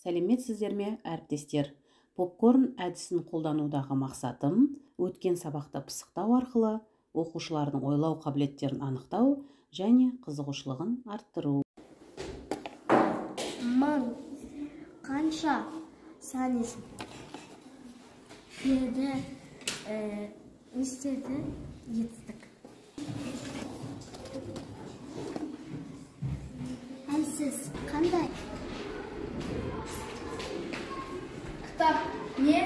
Сәлеметсіздер ме, әріптестер? Попкорн әдісін қолданудағы мақсатым өткен сабақты пысықтау арқылы оқушылардың ойлау қабілеттерін анықтау және қызығушылығын арттыру. Мың қанша сан есім берді, не істеді, етістік. Әлсіз қандай? Кітап не?